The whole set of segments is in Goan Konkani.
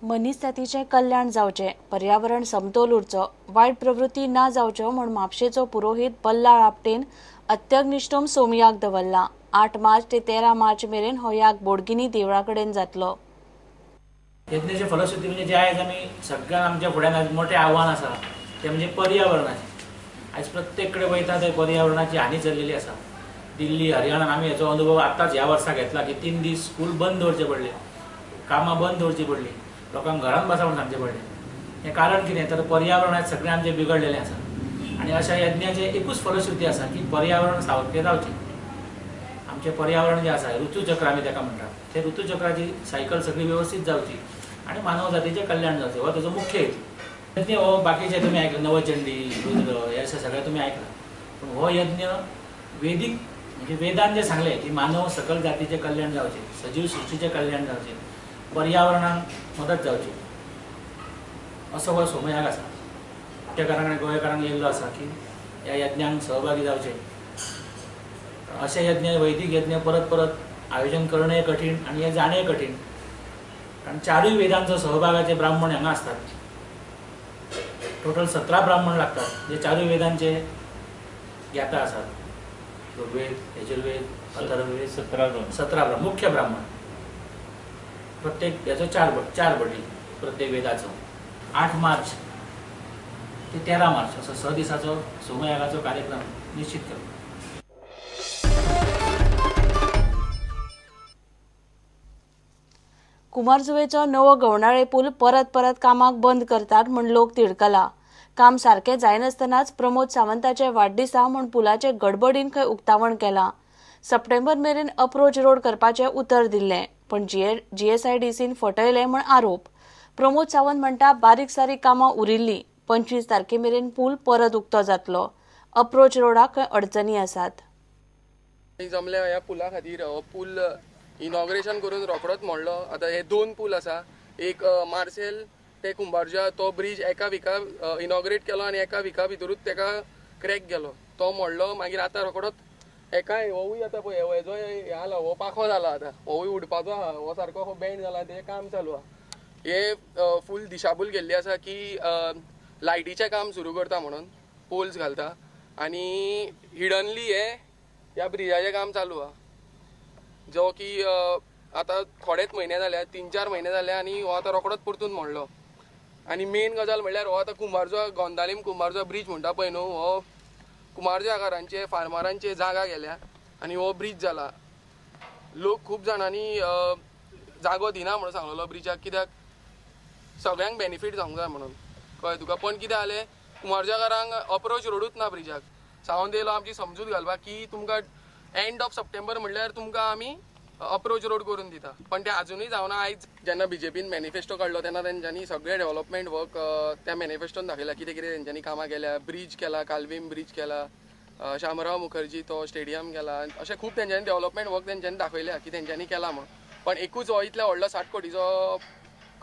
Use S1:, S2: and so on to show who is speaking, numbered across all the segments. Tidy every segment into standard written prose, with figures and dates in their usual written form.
S1: मनीसजातीचें कल्याण जावचें, पर्यावरण समतोल उरचो, वायट प्रवृत्ती ना जावच्यो म्हूण म्हापशेचो पुरोहीत बल्लाळ आपटेन अत्यग्निष्टोम सोमयाग दवरला. 8 मार्च ते 13 मार्च मेरेन हो याग बोडगिनी देवळा कडेन जातलो.
S2: यज्ञाचे फलश्रुती म्हणजे जे आयज आमी सगळ्यांक आमच्या फुड्यान आयज मोठें आव्हान आसा तें म्हणजे पर्यावरणाचें. आयज प्रत्येक कडेन वयता थंय पर्यावरणाची हानी चल्लेली आसा. दिल्ली, हरियाणान आमी हेचो अनुभव आत्ताच ह्या वर्सा घेतला की 3 दीस स्कूल बंद दवरचे पडले, कामां बंद दवरची पडली, लोकांक घरांत बसा म्हूण सांगचें पडलें. हें कारण कितें तर पर्यावरण आयज सगळें आमचें बिगडलेलें आसा. आनी अशा यज्ञाचें एकूच फलश्रुती आसा की पर्यावरण सारकें जावचें. आमचें पर्यावरण जें आसा ऋतुचक्र आमी ताका म्हणटात, ते ऋतुचक्राची सायकल सगळी वेवस्थीत जावची आनी मानव जातीचें कल्याण जावचें हो ताचो मुख्य हेतू. यज्ञ हो बाकीचे तुमी आयकला, नवचंडी, रुद्र हे अशें सगळें तुमी आयकलां, पूण हो यज्ञ वेदीक म्हणजे वेदान जें सांगलें की मानव सकल जातीचें कल्याण जावचें, सजीव सृश्टीचें कल्याण जावचें, पर्यावरणाक मदत जावची, असो हो सोमयाग आसा. गोंयकारांक आनी गोंयकारांक येयल्लो आसा की ह्या यज्ञांक सहभागी जावचें. अशे यज्ञ, वैदिक यज्ञ परत परत आयोजन करणें कठीण आनी हें जाणें कठीण, कारण 4 वेदांचो सहभागाचे ब्राह्मण हांगा आसतात. टोटल 17 ब्राह्मण लागतात जे 4 वेदांचे ज्ञाता आसात. ऋग्वेद, यजुर्वेद, अथर्ववेद, 17 ब्राह्मण मुख्य ब्राह्मण. प्रत्येक हेचो 4 बटी प्रत्येक वेदाचो. 8 मार्च ते 13 मार्च असो 6 दिसाचो सोमयागाचो कार्यक्रम निश्चित केलो.
S1: कुमारजुवेचो नवो गवणाळे पूल परत परत कामाक बंद करतात म्हूण लोक तिडकला. काम सारकें जायनासतनाच प्रमोद सावंताचे वाडदिसा म्हूण पुलाचे गडबडीन खंय उक्तावण केलां. सप्टेंबर मेरेन अप्रोच रोड करपाचें उतर दिल्लें, पण जीएसआयडीसीन फटयलें म्हूण आरोप. प्रमोद सावंत म्हणटा बारीक सारीक कामां उरिल्लीं. 25 तारखे मेरेन पूल परत उक्तो जातलो. अप्रोच रोडाक खंय अडचणी आसात.
S3: जमल्या ह्या पुला खातीर हो पूल इनॉग्रेशन करून रोखडोच मोडलो. आतां हे 2 पूल आसा, एक मार्सेल ते कुंभारजुआ तो ब्रीज एका विका इनॉग्रेट केलो आनी एका विका भितरूच तेका क्रॅक गेलो, तो मोडलो. मागीर आतां रोखडोच एकाय होवूय आतां पळय हेजो हे जाला, हो पाखो जाला, आतां होवूय उडपाचो आहा, हो सारको हो बँड जाला, तेजें काम चालू आहा. हे फूल दिशाभूल गेल्ली आसा की लायटीचें काम सुरू करता म्हणून पोल्स घालता आनी हिडनली हे ह्या ब्रिजाचें काम चालू आहा, जो की आतां थोडेच म्हयने जाल्या, 3-4 म्हयने जाले आनी हो आतां रोखडोच परतून मोडलो. आनी मेन गजाल म्हणल्यार हो आतां कुंभारजुआ गोंदालीम कुंभारजुआ ब्रीज म्हणटा पळय न्हू, हो कुंभारजुआकारांचे फार्मरांचे जागा गेल्या आनी हो ब्रीज जाला. लोक खूब जाणांनी जागो दिना म्हणून सांगलेलो ब्रिजाक, कित्याक सगळ्यांक बेनिफीट जावंक जाय म्हणून, कळ्ळें तुका. पण कितें जालें, कुंभारजुआकारांक अप्रोच रोडूच ना ब्रिजाक. सावंत येयलो आमची समजूत घालपाक की तुमकां एंड ऑफ सप्टेंबर म्हणल्यार तुमकां आमी अप्रोच रोड करून दिता, पण ते अजुनूय जावना. आयज जेन्ना बीजेपीन मॅनिफेस्टो काडलो तेन्ना तेंच्यांनी सगळे डेव्हलपमेंट वर्क त्या मॅनिफेस्टोन दाखयला, कितें कितें तेंच्यांनी कामां केल्या. ब्रीज केला, कालवीम ब्रीज केला, शामराव मुखर्जी तो स्टेडियम केला, अशें खूब तेंच्यांनी डेव्हलपमेंट वर्क तेंच्यांनी दाखयल्या की तेंच्यांनी केला म्हणून. पण एकूच हो इतल्या व्हडलो 60 कोटीचो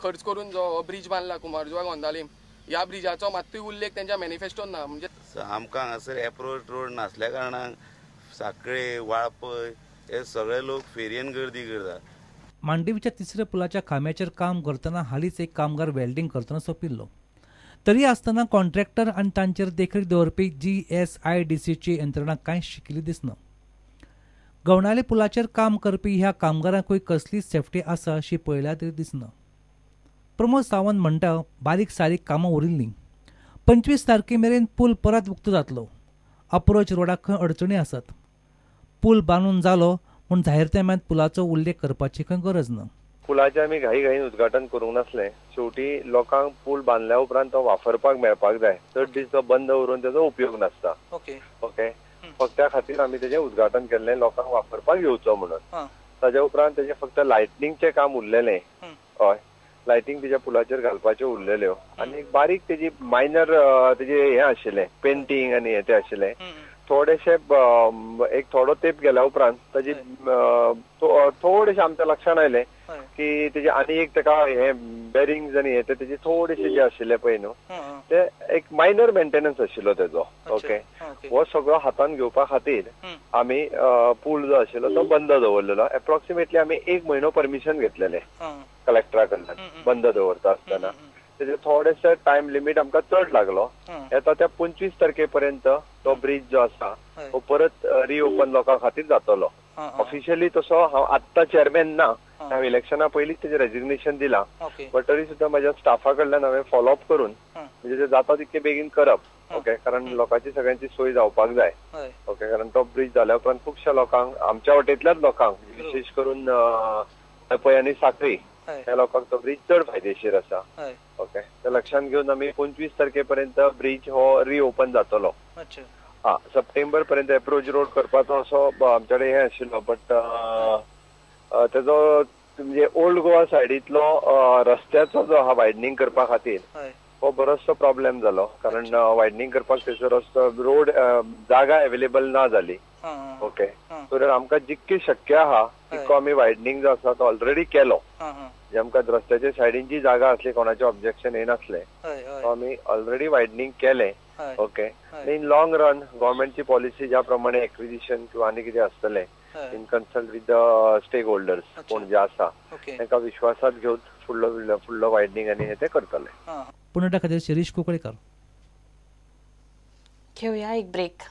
S3: खर्च करून जो हो ब्रीज बांदला कुंभारजुआ गोंदालीम, ह्या ब्रिजाचो मात्तूय उल्लेख तेंच्या मॅनिफेस्टोन ना. म्हणजे
S4: आमकां हांगासर एप्रोच रोड नासल्या कारणान साखळे, वाळपय हे सगळे लोक फेरयेन गर्दी करतात.
S5: मांडवीच्या तिसऱ्या पुलाच्या खांब्याचेर काम करतना हालींच एक कामगार वेल्डिंग करतना सोंपिल्लो. तरी आसतना कॉन्ट्रॅक्टर आनी तांचेर देखरेख दवरपी जीएसआयडीसीची यंत्रणा कांय शिकिल्ली दिसना. गवणाले पुलाचेर काम करपी ह्या कामगारांकूय कसली सेफ्टी आसा अशी पळयल्यार तरी दिसना. प्रमोद सावंत म्हणटा बारीक सारीक कामां उरिल्लीं. 25 तारखे मेरेन पूल परत उक्तो जातलो. अप्रोच रोडाक खंय अडचणी आसात. पूल बांदून जालो म्हूण जाहीर तेम्यांत पुलाचो उल्लेख करपाची खंय गरज ना.
S6: पुलाचें आमी घाई घाईन उद्घाटन करूंक नासलें. शेवटी लोकांक पूल बांदल्या उपरांत तो वापरपाक मेळपाक जाय, चड दीस तो बंद उरून तेजो उपयोग नासता. ओके ओके, फक्त त्या खातीर आमी तेजें उद्घाटन केल्लें, लोकांक वापरपाक येवचो म्हणून. ताज्या उपरांत तेजें फक्त लायटनिंगचें काम उरलेलें, हय, लायटींग तेज्या पुलाचेर घालपाच्यो उरलेल्यो आनी एक बारीक तेजी मायनर तेजें हें आशिल्लें, पेंटींग आनी हें तें आशिल्लें. थोडेशे एक थोडो तेप गेल्या उपरांत ताजी थोडेशें आमच्या लक्षांत आयलें की तेजे आनी एक ताका हे बेरिंग्स आनी हे ते तेजे थोडेशे जे आशिल्ले पळय न्हू ते एक मायनर मेंटेनन्स आशिल्लो तेजो. ओके, हो सगळो हातान घेवपा खातीर आमी पूल जो आशिल्लो तो बंद दवरलेलो. एप्रॉक्सिमेटली आमी 1 म्हयनो परमिशन घेतलेले कलेक्टरा कडल्यान बंद दवरता आसतना. तेजे थोडेशे टायम लिमीट आमकां चड लागलो. येता त्या 25 तारखे पर्यंत तो ब्रिज जो आसा हो परत रिओपन लोकां खातीर जातलो. ऑफिशियली तसो हांव आत्तां चेअरमॅन ना, हांव इलेक्शना पयलींच तेजें रेजिग्नेशन दिलां, बट तरी सुद्दां म्हाज्या स्टाफा कडल्यान हांवें फॉलोअप करून म्हणजे ते जाता तितके बेगीन करप. ओके, कारण लोकांची सगळ्यांची सोय जावपाक जाय. ओके, कारण तो ब्रिज जाल्या उपरांत खुबश्या लोकांक, आमच्या वटेंतल्याच लोकांक, विशेश करून पळय आनी साखळी ह्या लोकांक तो ब्रिज चड फायदेशीर आसा. ओके, ते लक्षांत घेवन आमी 25 तारखे पर्यंत ब्रिज हो रिओपन जातलो. हा, सप्टेंबर पर्यंत एप्रोच रोड करपाचो असो आमच्या कडेन हें आशिल्लो, बट तेजो म्हणजे ओल्ड गोवा सायडींतलो रस्त्याचो जो आहा वायडनींग करपा खातीर हो बरोचसो प्रॉब्लेम जालो, कारण वायडनींग करपाक थंयसर रस्तो रोड जागा एवेलेबल ना जाली. ओके, सो आमकां जितकी शक्य आहा तितको आमी वायडनींग जो आसा तो ऑलरेडी केलो. जे आमकां रस्त्याच्या सायडीन जी जागा आसली, कोणाचें ऑब्जेक्शन येनासलें, तो आमी ऑलरेडी वायडनींग केलें. ओके, इन लॉंग रन गव्हर्मेंटची पॉलिसी ज्या प्रमाणे एक्विजिशन किंवा आनी कितें आसतलें in consult with the stakeholders कोण जे आसा तांकां विश्वासात घेवन फुडलो फुडलो वायडनींग आनी हे ते करतले.
S5: पुणे खातीर शिरीष कुंकळेकर.
S1: घेवया एक ब्रेक.